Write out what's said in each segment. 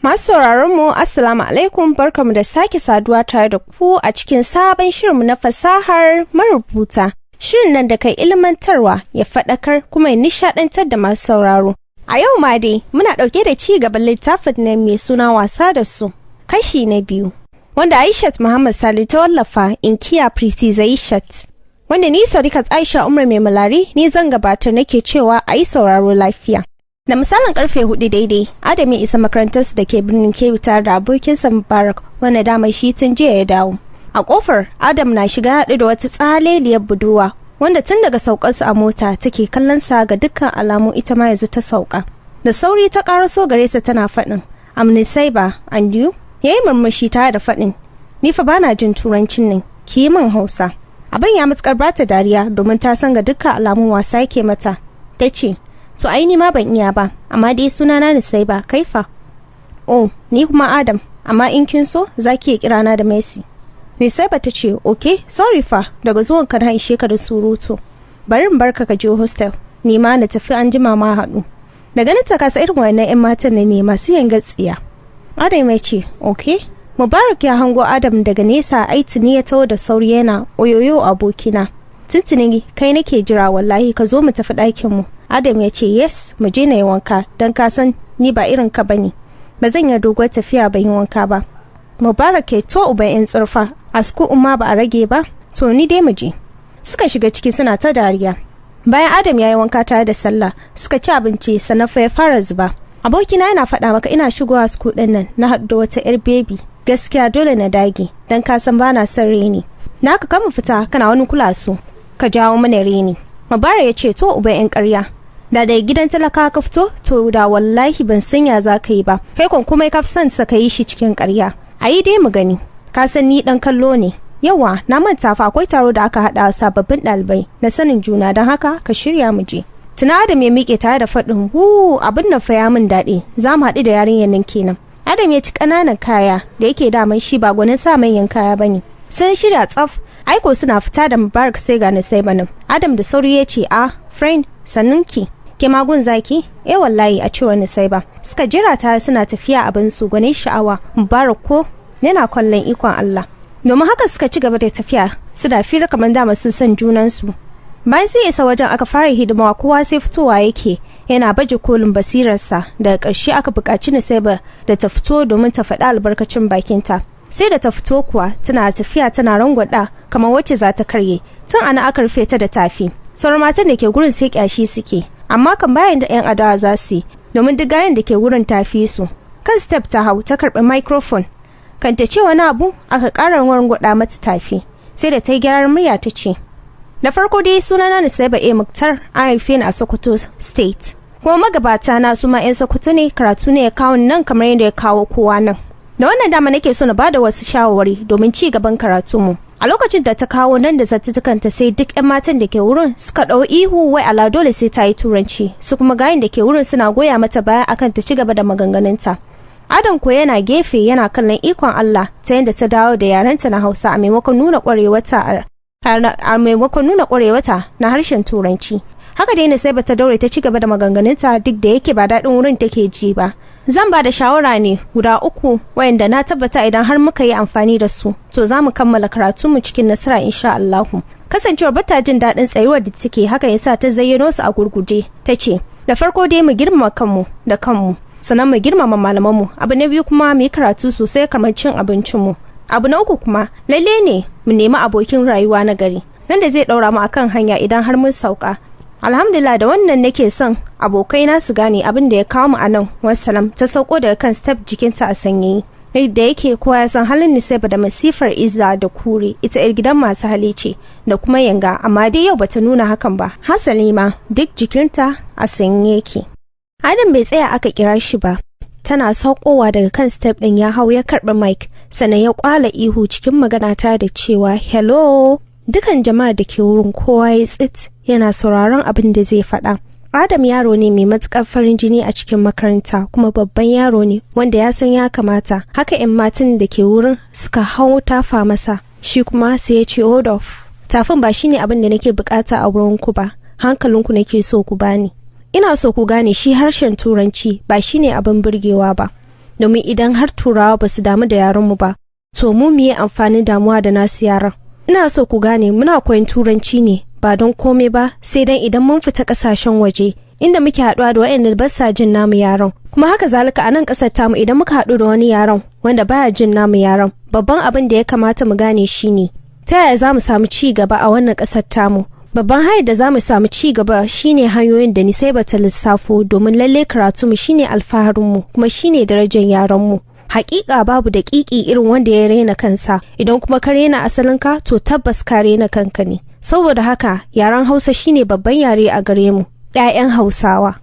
Masu sauraron mu, Assalamu alaikum, barkamu da sake saduwa tare da ku a cikin sabon shirinmu na Fasahar Marubuta. Shirin nan da kai ilmantarwa, ya faɗakar, kuma ya nishaɗantar da masu sauraro. A yau ma dai muna ɗauke da ci gaban littafin nan mai suna Wasa da Su, kashi na biyu, wanda Aishat Muhammad Sali ta wallafa, inkiya Pretty Zaishat. Wanda ni Sadiqat Aisha Umar Mai Malari ni zan gabatar, nake cewa a yi sauraro lafiya. Da misalin karfe 4 daidai, Adam ya isa makarantarsu da ke Birnin Kebbi tare da abokinsa Mubarak, wanda dama shi tun jiya ya dawo. A kofar, Adam na shiga haɗu da wata tsaleliyar budurwa wanda tun daga saukarsu a mota take kallon sa, ga dukkan alamu ita ma yanzu ta sauka. Da sauri ta karaso gare sa tana faɗin, "I'm Nisaiba, and you?" Ya yi murmushi tare da faɗin, "Ni fa bana jin Turancin nan, ki yi min Hausa." Abin ya matukar bata dariya domin ta san ga dukkan alamun wasa yake mata. Ta ce, "To ai ni ma ban iya ba, amma dai sunana Nisaiba, kaifa?" "Oh, ni kuma Adam, amma in kin so za ki iya kirana da Messi." Nisaiba ta ce, "Ok, sorry fa, daga zuwan ka na ishe ka da surutu. Bari in barka ka je hostel, ni ma na tafi, an jima ma haɗu." Da ganin ta kasa irin wannan 'yan matan ne masu yanga tsiya. Adam ya ce, "Ok." Mubarak ya hango Adam daga nesa, ai tuni ya taho da sauri yana, "Oyoyo abokina. Tuntuni kai nake jira wallahi, ka zo mu tafi ɗakin mu." Adam ya ce, "Yes, mu je na yi wanka, don ka san ni ba irin ka bane. Ba zan yi doguwar tafiya ban yi wanka ba." Mubarak ya, "To uban 'yan tsurfa, a umma ba a rage ba, to ni dai mu je." Suka shiga ciki suna ta dariya. Bayan Adam ya yi wanka tare da sallah, suka ci abinci, sannan fa ya fara zuba. "Abokina, yana faɗa maka ina shigowa school ɗin nan na haɗu da wata 'yar baby. Gaskiya dole na dage, don ka san bana son reni. Na ka kama fita kana wani kula su, ka jawo mana reni." Mubarak ya ce, "To uban 'yan ƙarya. Da daga gidan talaka ka fito, to da wallahi ban san ya za ka yi ba. Kai kwan kuma ka fi son sa ka yi shi cikin ƙarya. A yi dai mu gani. Ka san ni ɗan kallo ne. Yawa, na manta fa, akwai taro da aka haɗa sababbin ɗalibai na sanin juna, don haka ka shirya mu je." Tuna Adam ya miƙe tare da faɗin, "Hu, abin nan fa ya min daɗi, za mu haɗu da yarinyar nan kenan." Adam ya ci ƙananan kaya, da yake daman shi ba gwanin sa manyan kaya bane. Sun shirya tsaf, aiko suna fita da Mubarak sai ga sai banin. Adam da sauri ya ce, "A friend, sannunki, ke magun zaki?" "Eh wallahi," a cewar Nisaiba. Suka jira tare suna tafiya abin su gwanin sha'awa. Mubarak ko yana kallon ikon Allah. Domin haka suka ci gaba da tafiya suna fira kamar dama sun san junansu. Bayan sun isa wajen aka fara hidima, kowa sai fitowa yake yana baje kolin basirarsa. Daga ƙarshe aka buƙaci Nisaiba da ta fito domin ta faɗi albarkacin bakinta. Sai da ta fito kuwa tana tafiya tana rangwada kamar wacce za ta karye. Tun ana aka rufe ta da tafi. Sauran matan da ke gurin sai kyashi suke, amma kan bayan da 'yan adawa za su yi, domin duk gayan da ke gurin tafi su. Kan step ta hau ta karɓi microphone. Kan ta ce wani abu aka ƙara rangwada mata tafi. Sai da ta yi gyaran murya ta ce, "Da farko dai sunana Nusaiba A Muktar, an haife ni a Sokoto State, kuma magabata na su ma 'yan Sokoto ne. Karatu ne ya kawo nan kamar yadda ya kawo kowa nan. Da wannan dama nake so na bada wasu shawarwari domin ci gaban karatunmu." A lokacin da ta kawo nan da zattutukanta, sai duk 'yan matan da ke wurin suka ɗau ihu wai ala dole sai ta yi Turanci, su kuma gayin da ke wurin suna goya mata baya akan ta ci gaba da maganganunta. Adam ko yana gefe yana kallon ikon Allah ta yadda ta dawo da yarenta na Hausa a maimakon nuna ƙwarewata na harshen Turanci. Haka dai sai bata daure ta ci gaba da maganganunta, duk da yake ba daɗin wurin take ji ba. "Zan ba da shawara ne guda uku wayanda na tabbata idan har muka yi amfani da su, to za mu kammala karatunmu cikin nasara insha Allahu." Kasancewar bata jin daɗin tsayuwar da take, haka yasa ta zayyano su a gurguje. Ta ce, "Da farko dai mu girmama kanmu da kanmu, sannan mu girmama malamanmu. Abu na biyu kuma, mu yi karatu sosai kamar cin abincinmu. Abu na uku kuma, lalle ne mu nemi abokin rayuwa na gari nan da zai ɗaura mu akan hanya idan har mun sauka. Alhamdulillah, da wannan nake son abokaina su gane abin da ya kawo mu a nan. Wassalam." Ta sauko daga kan step jikinta a sanyaye, da yake kowa ya san halin Nisaiba da masifar izza da kure, ita yar gidan masu hali ce da kuma yanga, amma dai yau bata nuna hakan ba, hasali ma duk jikinta a sanye yake. Adam bai tsaya aka kira shi ba. Tana saukowa daga kan step din ya hau ya karɓi mic, sannan ya kwala ihu cikin magana ta da cewa, "Hello." Dukan jama'a da ke wurin kowa ya tsit yana sauraron abin da zai faɗa. Adam yaro ne mai matukar farin jini a cikin makaranta, kuma babban yaro ne wanda ya san ya kamata. Haka 'yan matan da ke wurin suka hau tafa masa. Shi kuma sai ya ce, "Hold off. Tafin ba shine abin da nake bukata a wurin ku ba, hankalinku nake so ku bani. Ina so ku gane shi harshen Turanci ba shine abin burgewa ba. Domin idan har Turawa ba su damu da yarenmu ba, to mu miye amfanin damuwa da nasu yaran? Ina so ku gane, muna koyon Turanci ne ba don komai ba, sai dan idan mun fita kasashen waje inda muke haɗuwa da waɗanda ba sa jin namu yaran. Kuma haka zalika a nan ƙasar tamu, idan muka haɗu da wani yaran wanda baya jin namu yaran, babban abin da ya kamata mu gane shine ta yaya za mu samu ci gaba a wannan ƙasar tamu. Babban hanyar da za mu samu ci gaba shine hanyoyin da ni sai bata lissafo, domin lalle karatu mu shine alfaharinmu kuma shine darajar yaranmu. Hakika babu daƙiƙi irin wanda ya raina kansa. Idan kuma ka raina asalinka, to tabbas ka raina kanka ne. Saboda haka yaren Hausa shine babban yare a gare mu 'ya'yan Hausawa.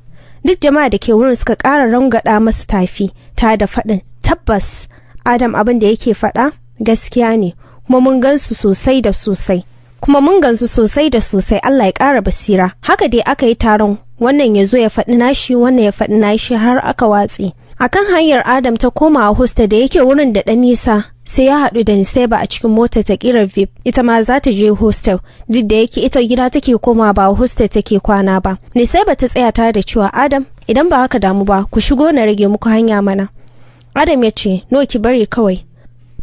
Duk jama'a da ke wurin suka ƙara rangada masa tafi ta da faɗin, "Tabbas Adam, abin da yake faɗa gaskiya ne, kuma mun gansu sosai da sosai, kuma mun gansu sosai da sosai. Allah ya ƙara basira." Haka dai aka yi taron, wannan ya zo ya faɗi nashi, wannan ya faɗi nashi, har aka watse. Akan hanyar Adam ta koma a hostel da yake wurin da ɗan nisa, sai ya haɗu da Nisaiba a cikin motar ta ƙirar VIP. Ita ma za ta je hostel, duk da yake ita gida take koma, ba hostel take kwana ba. Nisaiba ta tsaya tare da cewa, "Adam, idan ba haka damu ba, ku shigo na rage muku hanya mana." Adam ya ce, "No, ki bari kawai."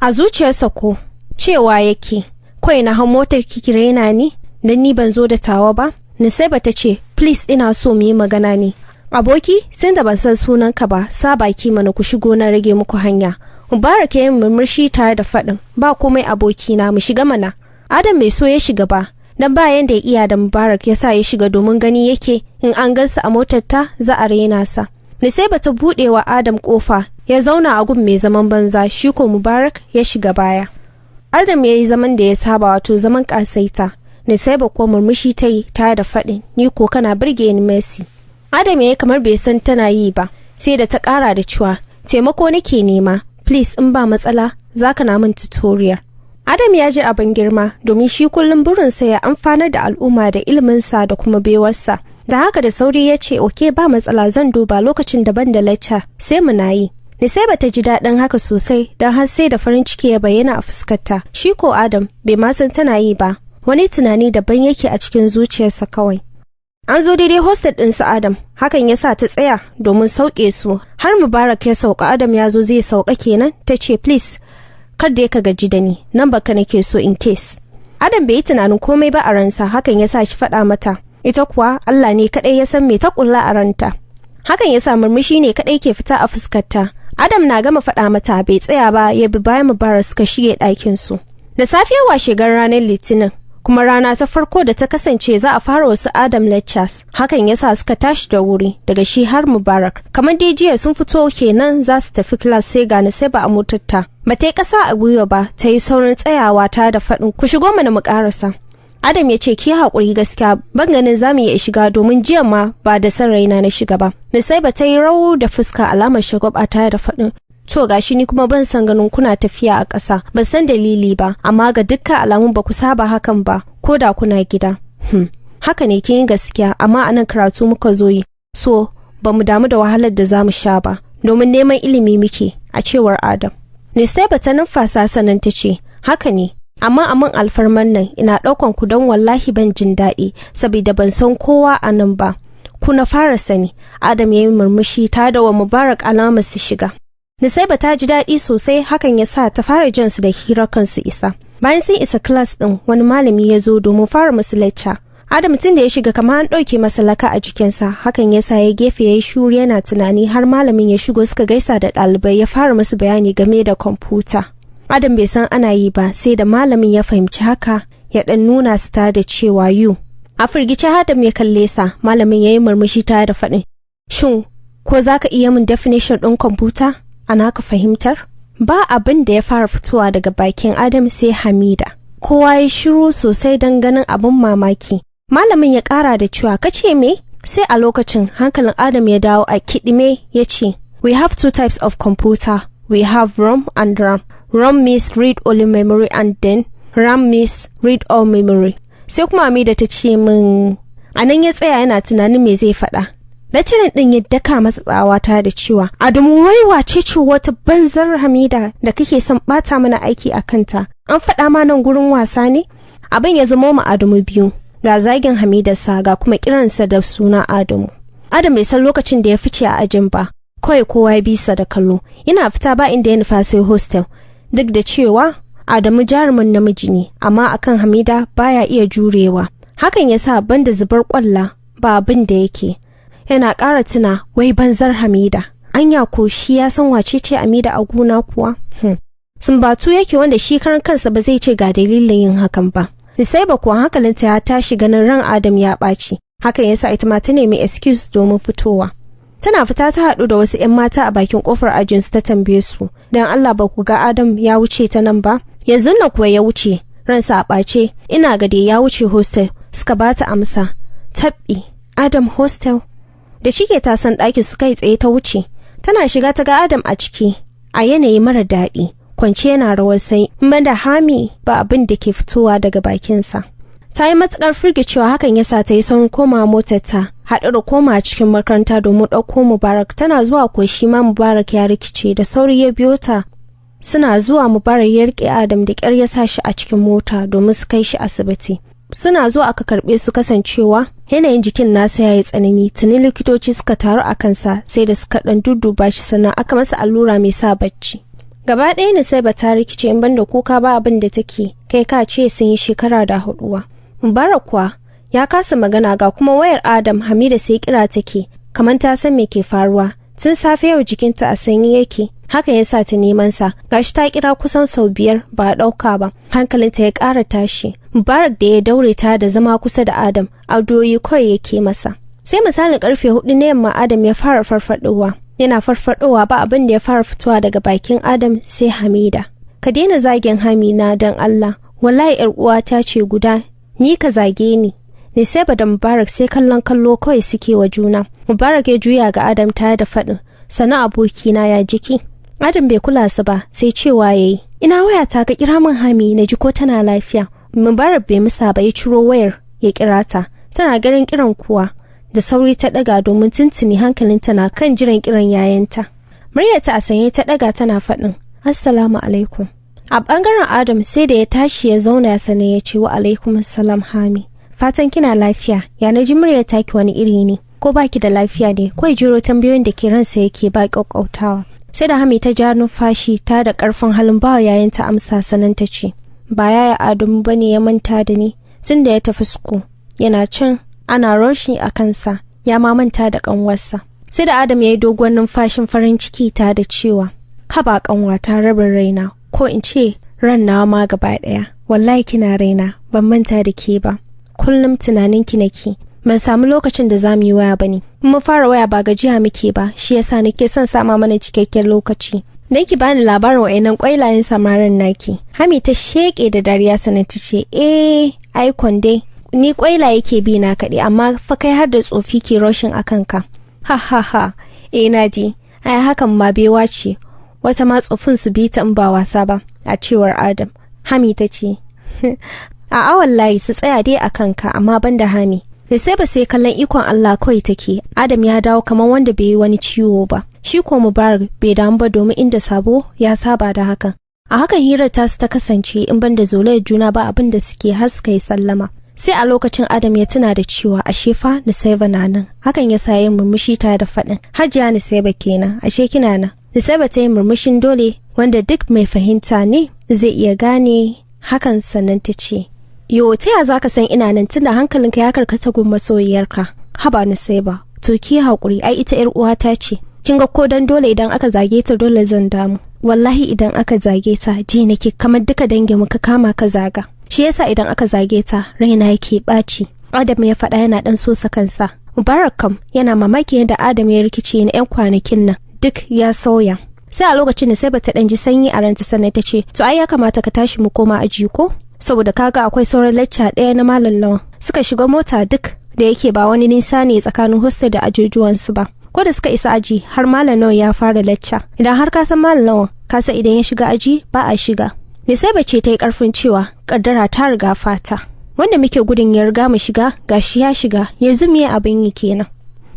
A zuciyarsa ko cewa yake, "Kawai na hau motar ki raina ni dan ni ban zo da tawa ba." Nisaiba ta ce, "Please, ina so mu yi magana ne, aboki. Tun da ban san sunanka ba, sa baki mana, ku shigo na rage muku hanya." Mubarak ya yi murmushi tare da faɗin, "Ba komai abokina, mu shiga mana." Adam bai so ya shiga ba, dan ba yanda ya iya da Mubarak ya sa ya shiga, domin gani yake in an gansa a motar ta za a raina sa. Nisaiba ta buɗe wa Adam kofa, ya zauna a gun mai zaman banza, shi ko Mubarak ya shiga baya. Adam ya yi zaman da ya saba, wato zaman kasaita. Nisaiba ko murmushi ta yi tare da faɗin, "Ni ko kana burge ni, Messi." Adam ya yi kamar bai san tana yi ba, sai da ta ƙara da cewa, "Taimako nake nema, please, in ba matsala za ka na min tutorial." Adam ya ji abin girma, domin shi kullum burinsa ya amfanar da al'umma da iliminsa da kuma baiwarsa. Da haka da sauri ya ce, "Okay, ba matsala, zan duba lokacin daban da lecture sai mu na yi." Nisaiba ta ji daɗin haka sosai, don har sai da farin ciki ya bayyana a fuskarta. Shi ko Adam bai ma san tana yi ba, wani tunani daban yake a cikin zuciyarsa kawai. An zo daidai hostel ɗin su Adam, hakan ya sa ta tsaya domin sauke su. Har Mubarak ya sauka, Adam ya zo zai sauka kenan, ta ce, "Please, kar da ka gaji da ni, nan baka nake so in case." Adam bai yi tunanin komai ba a ransa, hakan ya sa shi faɗa mata. Ita kuwa Allah ne kaɗai ya san me ta ƙulla a ranta. Hakan ya sa murmushi ne kaɗai ke fita a fuskarta. Adam na gama faɗa mata, bai tsaya ba, ya bi bayan Mubarak suka shige ɗakin su. Da safiyar washegar ranar Litinin, kuma rana ta farko da ta kasance za a fara wasu Adam lectures, hakan yasa suka tashi da wuri daga shi har Mubarak. Kamar dai jiya, sun fito kenan za su tafi class, sai ga Nusaiba a motarta. Ba ta yi ƙasa a gwiwa ba, ta yi saurin tsayawa ta da faɗin, "Ku shigo mana mu ƙarasa." Adam ya ce, "Ki haƙuri, gaskiya ban ganin za mu iya shiga, domin jiya ma ba da san raina na shiga ba." Nusaiba ta yi rawu da fuska alamar shagwaba tare da faɗin, "To gashi, ni kuma ban san ganin kuna tafiya a ƙasa. Ban san dalili ba, amma ga dukkan alamun ba ku saba hakan ba ko da kuna gida." Haka ne, kin yi gaskiya, amma anan karatu muka zo yi, so ba mu damu da wahalar da za mu sha ba, domin neman ilimi muke," a cewar Adam. Nusaiba ta numfasa sannan ta ce, "Haka ne, amma a mun alfarman nan ina ɗaukan ku, don wallahi ban jin daɗi saboda ban san kowa a nan ba, ku na fara sani." Adam ya yi murmushi ta da wa Mubarak alamar su shiga. Nusaiba ta ji daɗi sosai, hakan ya sa ta fara jan su da hirar kansu isa. Bayan sun isa class ɗin, wani malami ya zo domin fara musu lecture. Adam tun da ya shiga kamar an ɗauke masa laka a jikinsa, hakan ya sa ya gefe ya yi shuru yana tunani har malamin ya shigo, suka gaisa da ɗalibai, ya fara musu bayani game da kwamfuta. Adam bai san ana yi ba, sai da malamin ya fahimci haka ya ɗan nuna su tare da cewa, "You." A firgice Adam ya kalle sa, malamin ya yi murmushi tare da faɗin, "Shin ko za ka iya min definition ɗin kwamfuta? A naka fahimtar?" Ba abin da ya fara fitowa daga bakin Adam sai "Hamida." Kowa ya shiru sosai don ganin abin mamaki. Malamin ya ƙara da cewa, "Kace me?" Sai a lokacin hankalin Adam ya dawo, a kiɗime ya ce, "We have two types of computer. We have ROM and RAM. ROM means read only memory and then RAM means read all memory." Sai kuma Hamida ta ce min. A nan ya tsaya yana tunanin me zai faɗa. Lecturer ɗin ya daka masa tsawa ta da cewa, "Adamu, wai wace ce wata banzar Hamida da kake son ɓata mana aiki a kanta? An faɗa ma nan gurin wasa ne?" Abin ya zama mu Adamu biyu. Ga zagin Hamidarsa, ga kuma kiransa da suna Adamu. Adam bai san lokacin da ya fice a ajin ba. Kawai kowa ya bisa da kallo. Yana fita ba inda ya nufa sai hostel. Duk da cewa Adamu jarumin namiji ne, amma akan Hamida baya iya jurewa. Hakan ya sa banda zubar kwalla ba abin da yake. Yana ƙara tuna wai banzar Hamida. Anya ko shi ya san wace ce Hamida a gona kuwa? Sumbatu yake wanda shi karan kansa ba zai ce ga dalilin yin hakan ba. Nisaiba kuwa hankalinta ya tashi ganin ran Adam ya ɓaci. Hakan yasa ita ma ta nemi excuse domin fitowa. Tana fita ta haɗu da wasu 'yan mata a bakin kofar ajinsu ta tambaye su, don Allah ba ku ga Adam ya wuce ta nan ba? Yanzu na kuwa ya wuce, ransa a ɓace, ina ga dai ya wuce hostel, suka ba ta amsa. Tabbi, Adam hostel. Da shike ta san ɗaki su kai tsaye ta wuce. Tana shiga ta ga Adam a ciki, a yanayi mara daɗi. Kwance yana rawar sai, banda hami ba abin da ke fitowa daga bakinsa. Ta yi matuƙar firgicewa, hakan yasa ta yi saurin koma motarta, haɗu da koma cikin makaranta domin ɗauko Mubarak. Tana zuwa ko shi ma Mubarak ya rikice, da sauri ya biyo ta. Suna zuwa Mubarak ya riƙe Adam, da ƙyar ya sa shi a cikin mota domin su kai shi asibiti. Suna zuwa aka karɓe su, kasancewa yanayin jikin nasa ya yi tsanani. Tuni likitoci suka taru a kansa, sai da suka ɗan dudduba shi sannan aka masa allura mai sa bacci. Gaba ɗaya ne sai ta rikice, in banda kuka ba abin da take, kai ka ce sun yi shekara da haɗuwa. Mubarak kuwa ya kasa magana, ga kuma wayar Adam, Hamida sai kira take kamar ta san me ke faruwa. Tun safe yau jikinta a sanyi yake, haka ya sa ta neman sa. Gashi ta kira kusan sau 5 ba a ɗauka ba. Hankalinta ya ƙara tashi. Mubarak da ya daure ta da zama kusa da Adam, addu'o'i kawai yake masa. Sai misalin karfe 4 na yamma Adam ya fara farfadowa. Yana farfadowa ba abin da ya fara fitowa daga bakin Adam sai Hamida. Ka daina zagin Hamina don Allah, wallahi yar uwata ce guda, ni ka zage ni. Nisaiba da Mubarak sai kallon kallo kawai suke wa juna. Mubarak ya juya ga Adam tare da faɗin, "Sana abokina, ya jiki?" Adam bai kula su ba, sai cewa yayi, "Ina waya ta, ka kira min Hami na ji ko tana lafiya." Mubarak bai musa ba, ya ciro wayar ya kira ta. Tana garin kiran kuwa da sauri ta ɗaga, domin tuntuni hankalinta na kan jiran kiran yayanta. Muryarta a sanye ta ɗaga tana faɗin, "Assalamu alaikum." A ɓangaren Adam sai da ya tashi ya zauna sannan ya ce, "Wa alaikum salam Hami. Fatan kina lafiya, ya na ji muryar taki wani iri ne, ko baki da lafiya ne?" Ko jiro tambayoyin da ke ransa yake ba ƙauƙautawa. Sai da Hami ta ja numfashi ta da ƙarfin halin bawa yayin ta amsa sannan ta ce, "Ba yaya Adamu bane ya manta da ni, tun da ya tafi suku yana can ana roshi a kansa, ya ma manta da ƙanwarsa." Sai da Adam ya yi doguwar numfashin farin ciki ta da cewa, "Haba ƙanwata, rabin raina, ko in ce ran nawa ma gaba ɗaya. Wallahi kina raina, ban manta da ke ba. Kullum tunanin ki nake. Ban samu lokacin da zamu yi waya bane. In mun fara waya ba gajiya muke ba, shi yasa nake son sama mana cikakken lokaci. Dan ki bani labarin wa'annan kwailayen samarin naki." Hami ta sheke da dariya sannan ta ce, "Eh, ai dai ni kwaila yake bi na kaɗai, amma fa kai har da tsofi ke roshin a kanka." "Ha ha ha, eh na ji, ai hakan ma bewa ce, wata ma tsofin su bi ta in ba wasa ba," a cewar Adam. Hami ta ce, "A wallahi su tsaya dai a kanka, amma ban da Hami." Da sai ba sai kallon ikon Allah kawai take. Adam ya dawo kamar wanda bai yi wani ciwo ba. Shi ko Mubarak bai damu ba, domin inda sabo ya saba da hakan. A hakan hirar tasu ta kasance, in banda zolayar juna ba abin da suke har suka yi sallama. Sai a lokacin Adam ya tuna da cewa ashe fa Nusaiba na nan. Hakan ya sa yin murmushi tare da faɗin, "Hajiya Nusaiba kenan, ashe kina nan." Nusaiba ta yi murmushin dole wanda duk mai fahimta ne zai iya gane hakan, sannan ta ce, "Yo, ta ya zaka san ina nan tunda hankalinka ya karkata gun masoyiyarka?" "Haba Nusaiba, to ki haƙuri, ai ita yar uwata ce. Kin ga ko dan dole idan aka zage ta dole zan damu. Wallahi idan aka zage ta ji nake kamar duka dangin muka kama ka zaga. Shi yasa idan aka zage ta raina yake ɓaci." Adam ya faɗa yana ɗan sosa kansa. Mubarak kam yana mamaki yadda Adam ya rikice na 'yan kwanakin nan, duk ya sauya. Sai a lokacin da sai bata ɗan ji sanyi a ranta sannan ta ce, "To ai ya kamata ka tashi mu koma aji ko? Saboda kaga akwai sauran lacca ɗaya na Malam Lawan." Suka shiga mota duk da yake ba wani nisa ne tsakanin hostel da ajujuwansu ba. Ko da suka isa aji har Malam Lawan ya fara lacca. Idan har ka san Malam Lawan, ka san idan ya shiga aji ba a shiga. Nisaiba ce ta yi karfin cewa, "Kaddara ta riga fata. Wanda muke gudun ya riga mu shiga, gashi ya shiga, yanzu me abin yi kenan?"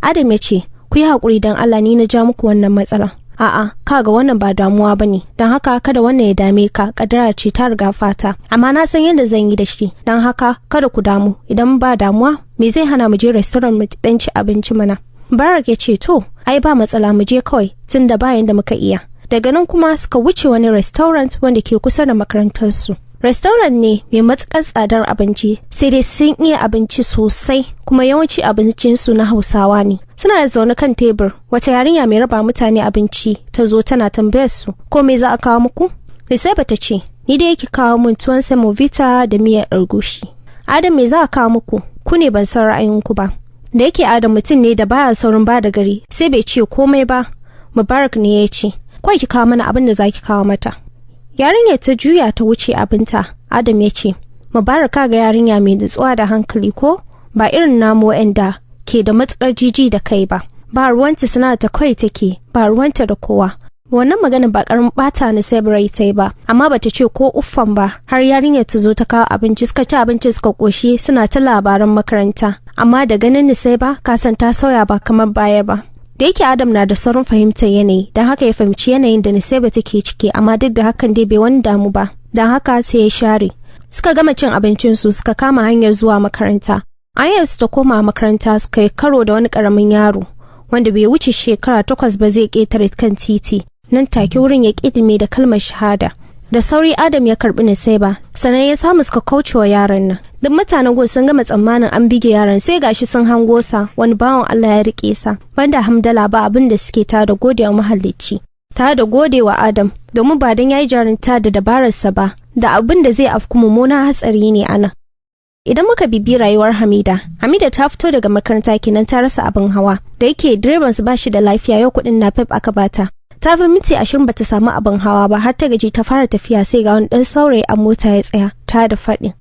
Adam ya ce, "Ku yi haƙuri don Allah, ni na ja muku wannan matsala." "A'a, kaga wannan ba damuwa bane, don haka kada wannan ya dame ka, kaddara ce ta riga fata. Amma na san yadda zan yi da shi, don haka kada ku damu." "Idan ba damuwa, me zai hana mu je restaurant mu dan ci abinci mana?" Barak ya ce, "To, ai ba matsala, mu je kawai tun da bayan da muka iya." Daga nan kuma suka wuce wani restaurant wanda ke kusa da makarantarsu. Restaurant ne mai matukar tsadar abinci, sai dai sun iya abinci sosai, kuma yawanci abincinsu na Hausawa ne. Suna da zaune kan tebur, wata yarinya mai raba mutane abinci ta zo tana tambayar su ko me za a kawo muku. Risaiba ta ce, "Ni dai yake kawo mun tuwon semovita da miyar egusi." "Adam, me za a kawo muku? Ku ne ban san ra'ayinku ba." Da yake Adam mutum ne da baya saurin ba da gari, sai bai ce komai ba. Mubarak ne ya ce, "Kawai ki kawo mana abin da za ki kawo mata." Yarinyar ta juya ta wuce abinta. Adam ya ce, "Mubarak, ga yarinya mai nutsuwa da hankali ko? Ba irin namu wa'anda ke da matukar jiji da kai ba. Ba ruwanta, suna ta kawai take, ba ruwanta da kowa." Wannan magana ba karamin bata ni sai rai ta yi ba, amma bata ce ko uffan ba har yarinyar ta zo ta kawo abinci. Suka ci abinci suka koshi, suna ta labaran makaranta, amma da ganin ni sai ba ka san ta sauya ba kamar baya ba. Da yake Adam na da saurin fahimtar yanayi, don haka ya fahimci yanayin da Nusaiba take ciki, amma duk da hakan dai bai wani damu ba, don haka sai ya share. Suka gama cin abincinsu, suka kama hanyar zuwa makaranta. Hanyar su ta koma makaranta suka yi karo da wani karamin yaro wanda bai wuce shekara 8 ba zai ƙetare kan titi. Nan take wurin ya ƙidime da kalmar shahada. Da sauri Adam ya karbi Nusaiba, sannan ya samu suka kaucewa yaron nan. Duk mutanen gun sun gama tsammanin an bige yaron, sai gashi sun hango sa, wani bawan Allah ya rike sa. Banda hamdala ba abin da suke ta da godewa mahallici, tare da godewa Adam, domin ba dan yayi jarinta da dabararsa ba, da abin da zai afku mummunan hatsari ne ana. Idan muka bibi rayuwar Hamida, Hamida ta fito daga makaranta kenan ta rasa abin hawa. Da yake direban su bashi da lafiya, yau kuɗin napep aka bata. Ta fi minti 20 bata samu abin hawa ba, har ta gaji ta fara tafiya, sai ga wani ɗan saurayi a mota ya tsaya ta da faɗin,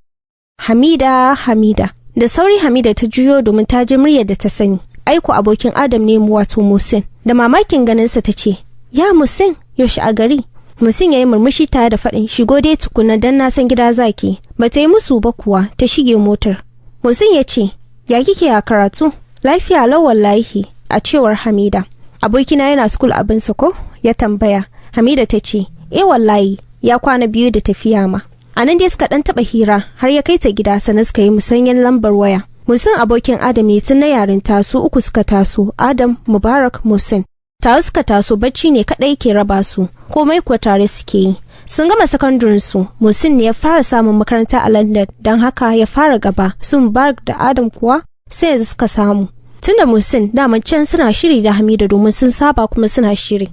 "Hamida, Hamida." Da sauri Hamida ta juyo domin ta ji muryar da ta sani. Aiko abokin Adam ne mu, wato Musin. Da mamakin ganinsa ta ce, "Ya Musin, yaushe a gari?" Musin ya yi murmushi tare da faɗin, "Shigo dai tukuna, dan na san gida zaki." Ba ta yi musu ba kuwa, ta shige motar. Musin ya ce, "Ya kike a karatu?" "Lafiya lau wallahi," a cewar Hamida. "Abokina yana school abinsa ko?" ya tambaya. Hamida ta ce, "Eh wallahi, ya kwana biyu da tafiya ma." A nan dai suka ɗan taɓa hira har ya kai ta gida, sannan suka yi musanyen lambar waya. Musin abokin Adam ne tun na yarinta. Su uku suka taso, Adam, Mubarak, Musin. Tare suka taso, bacci ne kaɗai ke raba su, komai kuwa tare suke yi. Sun gama sakandarin su, Musin ne ya fara samun makaranta a London, don haka ya fara gaba. Su Mubarak da Adam kuwa sai yanzu suka samu. Tunda Musin daman can suna shiri da Hamida, domin sun saba kuma suna shiri.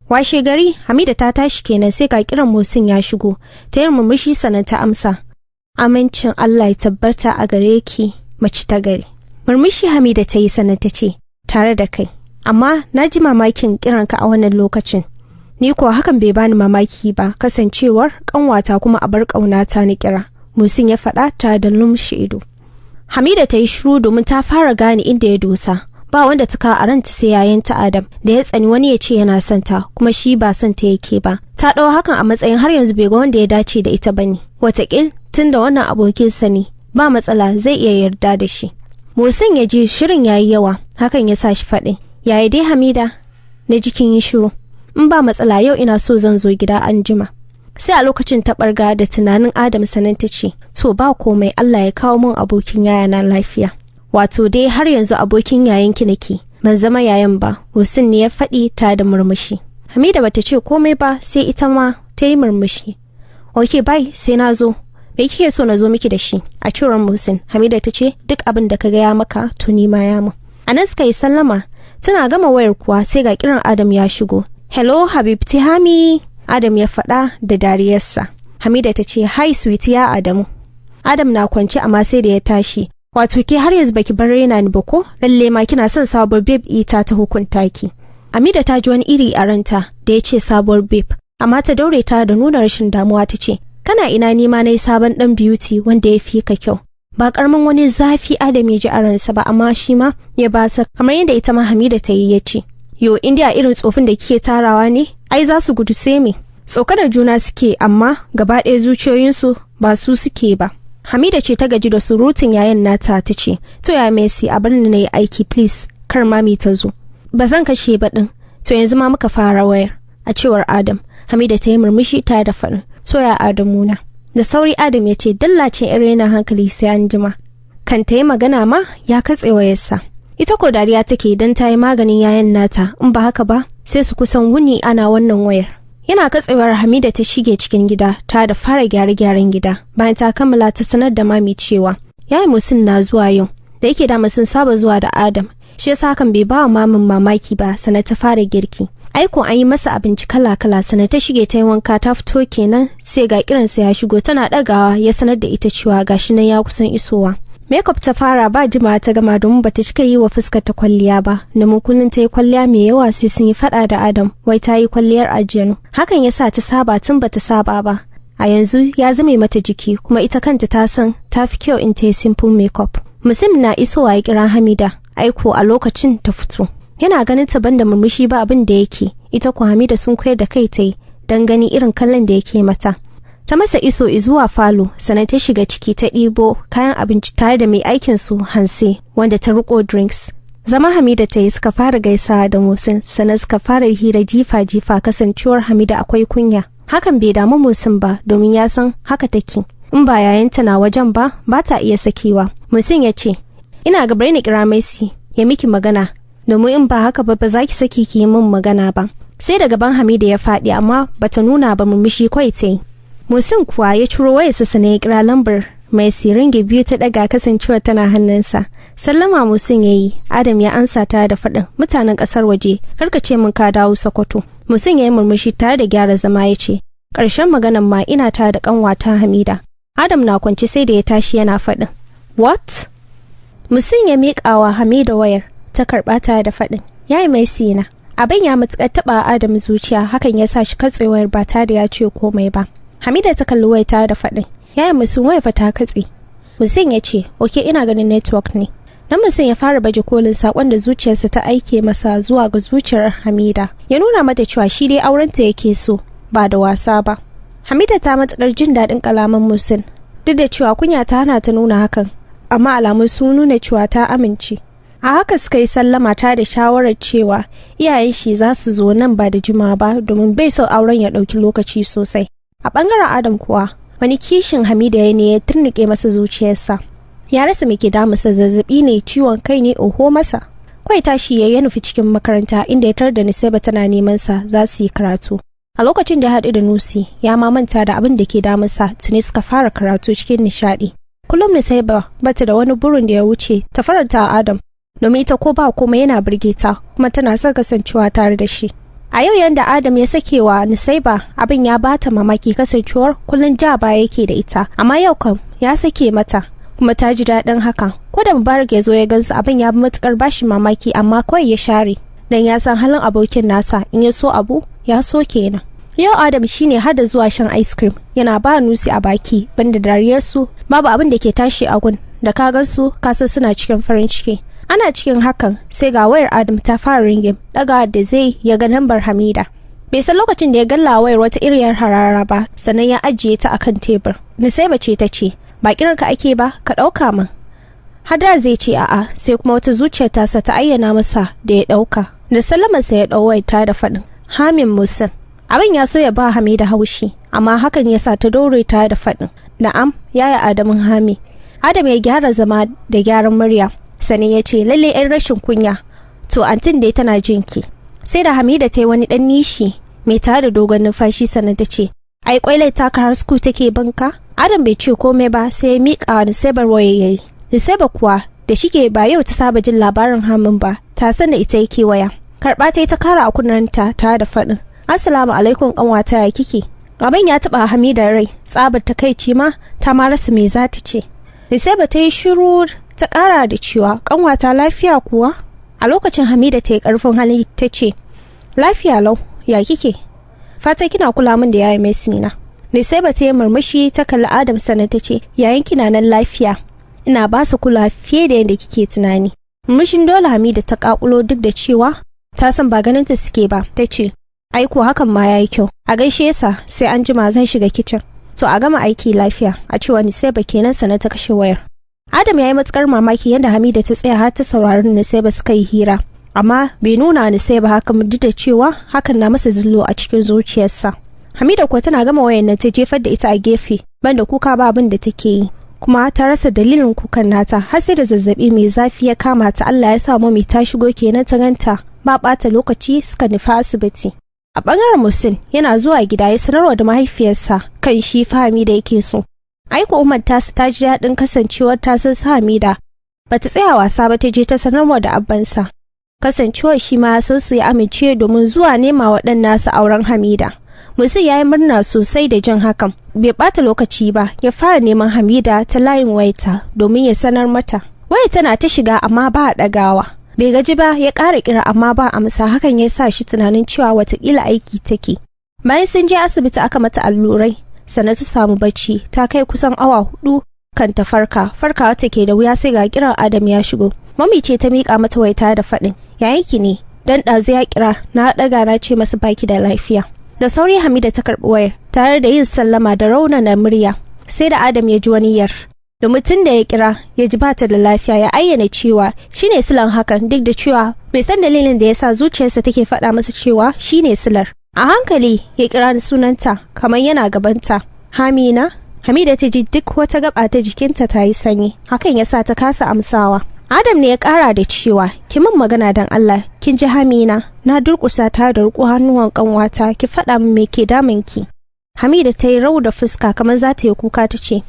Washe gari Hamida ta tashi kenan sai ga kiran Musin ya shigo. Ta yi murmushi sannan ta amsa. "Amincin Allah ya tabbata a gare ki, mace ta gari." Murmushi Hamida ta yi sannan ta ce, "Tare da kai. Amma na ji mamakin kiranka a wannan lokacin." "Ni kuwa hakan bai bani mamaki ba, kasancewar kanwata kuma abar ƙaunata ni kira," Musin ya faɗa tare da lumshe ido. Hamida ta yi shiru domin ta fara gane inda ya dosa. Ba wanda ta kawo a ranta sai yayanta Adam da ya tsani wani ya ce yana son ta kuma shi ba son ta yake ba. Ta ɗau hakan a matsayin har yanzu bai ga wanda ya dace da ita bane. Wataƙil tun da wannan abokinsa ne, ba matsala, zai iya yarda da shi. Musin ya ji shirin yayi yawa, hakan ya sa shi faɗin, "Yaya dai Hamida? Na jikin yi shiru. In ba matsala yau ina so zan zo gida an jima." Sai a lokacin ta ɓarga da tunanin Adam, sanan ta ce, "To, ba komai, Allah ya kawo min abokin yayana lafiya." "Wato dai har yanzu abokin yayanki nake, ban zama yayan ba," Musin ne ya faɗi ta da murmushi. Hamida bata ce komai ba, sai ita ma ta yi murmushi. "Ok, bye, sai na zo." "Me kike so na zo miki da shi?" a cewar Musin. Hamida ta ce, "Duk abin da ka gaya maka to ni ma ya mun." A nan suka yi sallama. Tana gama wayar kuwa sai ga kiran Adam ya shigo. "Hello Habibti Hami," Adam ya faɗa da dariyarsa. Hamida ta ce, "Hi sweetie ya Adamu." Adam na kwance amma sai da ya tashi. "Wato ke har yanzu baki bar raina ni ba ko? Lalle ma kina son sabuwar babe ita ta hukunta ki." Hamida ta ji wani iri a ranta da ya ce sabuwar babe, amma ta daure ta da nuna rashin damuwa ta ce, "Kana ina nima na yi sabon dan beauty wanda ya fi ka kyau." Ba karamin wani zafi Adam ya ji a ransa ba, amma shi ma ya basa kamar yadda ita ma Hamida ta yi, ya ce, "Yo, indiya irin tsofin da kike tarawa ne, ai za su gudu sai me." Tsokanar juna suke, amma gaba ɗaya zuciyoyinsu ba su suke ba. Hamida ce ta gaji da surutun yayan nata, ta ce, "To ya Messi, a bar ni na yi aiki please, kar mami ta zo." "Ba zan kashe ba din, to yanzu ma muka fara wayar," a cewar Adam. Hamida ta yi murmushi tare da faɗin, "To ya Adamu na." Da sauri Adam ya ce, "Dallacin irin yana hankali, sai an jima." Kan ta yi magana ma ya katse wayarsa. Ita ko dariya take don ta yi maganin yayan nata, in ba haka ba sai su kusan wuni ana wannan wayar. Yana katsewar Hamida ta shige cikin gida ta da fara gyare-gyaren gida. Bayan ta kammala ta sanar da mami cewa yayi Musin na zuwa yau, da yake dama sun saba zuwa da Adam. Shi yasa hakan bai ba wa mamin mamaki ba, sannan ta fara girki. Aiko an yi masa abinci kala-kala, sannan ta shige ta yi wanka ta fito kenan sai ga kiransa ya shigo, tana ɗagawa ya sanar da ita cewa gashi nan ya kusan isowa. Makeup ta fara ba jimawa ta gama domin bata cika yi wa fuskar ta kwalliya ba, domin kullum ta yi kwalliya mai yawa sai sun yi fada da Adam, wai ta yi kwalliyar aljanu. Hakan ya sa ta saba tun bata saba ba. A yanzu ya zame mata jiki, kuma ita kanta ta san ta fi kyau in ta yi simple makeup. Musim na isowa ya kira Hamida, aiko a lokacin ta fito. Yana ganin ta banda murmushi ba abin da yake, ita ko Hamida sun koyar da kai ta yi don gani irin kallon da yake mata. Ta masa iso zuwa falo, sannan ta shiga ciki ta ɗibo kayan abinci tare da mai aikin su Hanse, wanda ta riko drinks. Zama Hamida ta yi suka fara gaisawa da Musin, sannan suka fara hira jifa-jifa, kasancewar Hamida akwai kunya. Hakan bai damu Musin ba domin ya san haka take. In ba yayanta na wajen ba, ba ta iya sakewa. Musin ya ce, "Ina ga bari na kira Messi ya miki magana, domin in ba haka ba ba za ki saki ki yi min magana ba." Sai da gaban Hamida ya faɗi, amma bata nuna ba, murmushi kawai ta yi. Musin kuwa ya ciro wayarsa sannan ya kira lambar mai siringi biyu ta daga, kasancewa tana hannunsa. Sallama Musin ya yi, Adam ya ansa tare da faɗin, "Mutanen ƙasar waje, karka ce min ka dawo Sokoto." Musin ya yi murmushi tare da gyara zama ya ce, "Ƙarshen maganan ma ina tare da ƙanwata Hamida." Adam na kwance sai da ya tashi yana faɗin, "What?" Musin ya miƙa wa Hamida wayar, ta karɓa tare da faɗin, "Yayi mai sina." Abin ya matuƙar taɓa Adam zuciya, hakan ya sa shi katse wayar ba tare da ya ce komai ba. Hamida ta kalli wayar tare da faɗin, "Yaya Musin, wayar fa ta katse." Musin ya ce, "Ok, ina ganin network ne." Dan Musin ya fara baje kolin sakon da zuciyarsa ta aike masa zuwa ga zuciyar Hamida. Ya nuna mata cewa shi dai aurenta yake so, ba da wasa ba. Hamida ta matukar jin daɗin kalaman Musin, duk da cewa kunya ta hana ta nuna hakan, amma alamun sun nuna cewa ta amince. A haka suka yi sallama ta da shawarar cewa iyayen shi za su zo nan ba da jimawa ba, domin bai so auren ya ɗauki lokaci sosai. A ɓangaren Adam kuwa, wani kishin Hamida ya ne ya turnike masa zuciyarsa. Ya rasa me ke damunsa, zazzabi ne, ciwon kai ne, oho masa. Kwai tashi ya nufi cikin makaranta inda ya tar da Nisaiba tana neman sa za su yi karatu. A lokacin da ya haɗu da Nusi, ya ma manta da abin da ke damunsa, tuni suka fara karatu cikin nishaɗi. Kullum Nisaiba bata da wani burin da ya wuce ta faranta Adam, domin ita ko ba komai yana burge ta, kuma tana son kasancewa tare da shi. A yau yanda Adam ya sakewa Nusaiba abin ya bata mamaki, kasancewar kullum ja baya yake da ita, amma yau kam ya sake mata kuma ta ji daɗin haka. Ko da Mubarak ya zo ya gansu, abin ya bi matukar bashi mamaki, amma kawai ya share dan ya san halin abokin nasa, in ya so abu ya so kenan. Yau Adam shine har da zuwa shan ice cream yana ba Nusi a baki, banda dariyarsu babu abin da ke tashi a gun, da ka gansu ka san suna cikin farin ciki. Ana cikin hakan sai ga wayar Adam ta fara ringin, daga da zai ya ga lambar Hamida. Bai san lokacin da ya galla wayar wata iriyar harara ba, sannan ya ajiye ta akan tebur. Nisaiba ce ta ce, "Ba kiranka ake ba, ka ɗauka min." Hada zai ce a'a, sai kuma wata zuciyar tasa ta ayyana masa da ya ɗauka. Da sallamarsa ya ɗau wayar ta da faɗin, "Hamin Musin." Abin ya so ya ba Hamida haushi, amma hakan ya sa ta dore ta da faɗin, "Na'am, yaya Adamun Hami." Adam ya gyara zama da gyaran murya, sannan ya ce, "Lalle yan rashin kunya, to antin dai tana jinki." Sai da Hamida ta yi wani ɗan nishi mai tare da dogon numfashi sannan ta ce, "Ai kwailai taka har school take banka." Adam bai ce komai ba, sai ya miƙa wa Nisaibar waya yayi. Nisaiba kuwa da shike ba yau ta saba jin labarin Hamin ba, ta san da ita yake waya. Karɓa ta yi ta kara a kunnenta tare da faɗin, "Assalamu alaikum ƙanwata, ya kike?" Abin ya taɓa Hamida rai, tsabar takaici ma ta ma rasa me za ta ce. Nisaiba ta yi shiru ta ƙara da cewa, "Ƙanwata, lafiya kuwa?" A lokacin Hamida ta yi ƙarfin hali ta ce, "Lafiya lau, ya kike? Fata kina kula min da yaya mai sina." Nisaiba ta yi murmushi ta kalli Adam sannan ta ce, "Yayin kina nan lafiya, ina ba su kula fiye da yadda kike tunani." Murmushin dole Hamida ta kakulo, duk da cewa ta san ba ganin ta suke ba, ta ce, "Ai ko hakan ma yayi kyau. A gaishe sa, sai an jima, zan shiga kicin." "To, a gama aiki lafiya," a cewa Nisaiba kenan sannan ta kashe wayar. Adam ya yi matukar mamaki yadda Hamida ta tsaya har ta saurari Nusaiba suka yi hira, amma bai nuna Nusaiba hakan, duk da cewa hakan na masa zillo a cikin zuciyarsa. Hamida kuwa tana gama wayan nan ta jefar da ita a gefe, banda kuka ba abin da take yi. Kuma ta rasa dalilin kukan nata har sai da zazzabi mai zafi ya kama ta. Allah ya sa mami ta shigo kenan ta ganta, ba ɓata lokaci suka nufi asibiti. A ɓangaren Musin, yana zuwa gida ya sanarwa da mahaifiyarsa kan shi Fahmi da yake so. Aiko Umar tasu ta ji daɗin kasancewar ta san Hamida. Bata tsaya wasa ba, ta je ta sanarwa da abbansa. Kasancewar shi ma san su, ya amince domin zuwa nema wa ɗan nasa auren Hamida. Musin ya yi murna sosai da jin hakan. Bai ɓata lokaci ba, ya fara neman Hamida ta layin wayarta domin ya sanar mata. Waya tana ta shiga amma ba a ɗagawa. Bai gaji ba, ya ƙara kira amma ba amsa. Hakan ya sa shi tunanin cewa watakila aiki take. Bayan sun je asibiti aka mata allurai, sannan ta samu bacci. Ta kai kusan awa 4 kan ta farka. Farkawa take da wuya sai ga kiran Adam ya shigo. Mami ce ta miƙa mata waita da faɗin, "Yayanki ne, dan ɗazu ya kira, na ɗaga na ce masa baki da lafiya." Da sauri Hamida ta karɓi wayar tare da yin sallama da raunana murya. Sai da Adam ya ji wani yar, domin tun da ya kira ya ji bata da lafiya, ya ayyana cewa shine silan hakan, duk da cewa bai san dalilin da ya sa zuciyarsa take faɗa masa cewa shine silar. A hankali ya kira sunanta kamar yana gabanta, "Hamina." Hamida ta ji duk wata gaba ta jikinta ta yi sanyi, hakan ya sa ta kasa amsawa. Adam ne ya kara da cewa, "Ki min magana dan Allah, kin ji Hamina? Na durƙusa ta da riƙo hannuwan kanwata, ki faɗa min me ke damun ki." Hamida ta yi rau da fuska kamar za ta yi kuka, ta ce,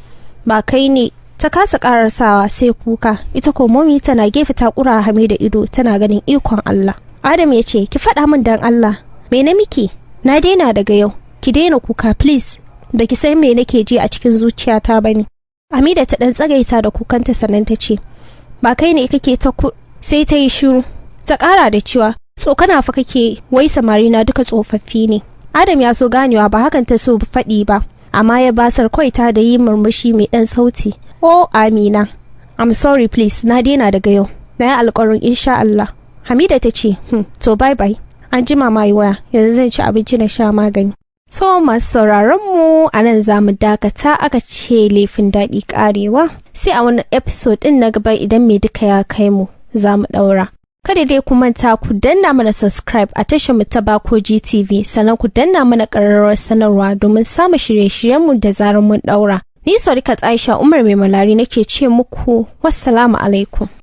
"Ba kai ne." Ta kasa karasawa sai kuka. Ita ko momi tana gefe ta kura Hamida ido tana ganin ikon Allah. Adam ya ce, "Ki faɗa min dan Allah, me na miki? Na daina daga yau, ki daina kuka please. Da ki san me nake ji a cikin zuciyata bane." Hamida ta dan tsagaita da kukanta, sannan ta ce, "Ba kai ne kake ta ku." Sai ta yi shiru. Ta kara da cewa, "Tsokana fa kake, wai samari na duka tsofaffi ne." Adam ya so ganewa ba hakan ta so faɗi ba, amma ya basar kawai ta da yi murmushi mai ɗan sauti. "Oh Amina, I'm sorry, please, na daina daga yau, na yi alƙawarin insha Allah." Hamida ta ce, To bye bye, an jima ma yi waya, yanzu zan ci abinci na sha magani." To masu sauraron mu, a nan za mu dakata. Aka ce laifin daɗi ƙarewa. Sai a wani episode ɗin na gaba idan mai duka ya kai mu za mu ɗaura. Kada dai ku manta ku danna mana subscribe a tashar mu ta Bako GTV, sannan ku danna mana ƙararrawar sanarwa domin samun shirye-shiryenmu da zarar mun ɗaura. Ni Sadiqat Aisha Umar Mai Malari nake ce muku wassalamu alaikum.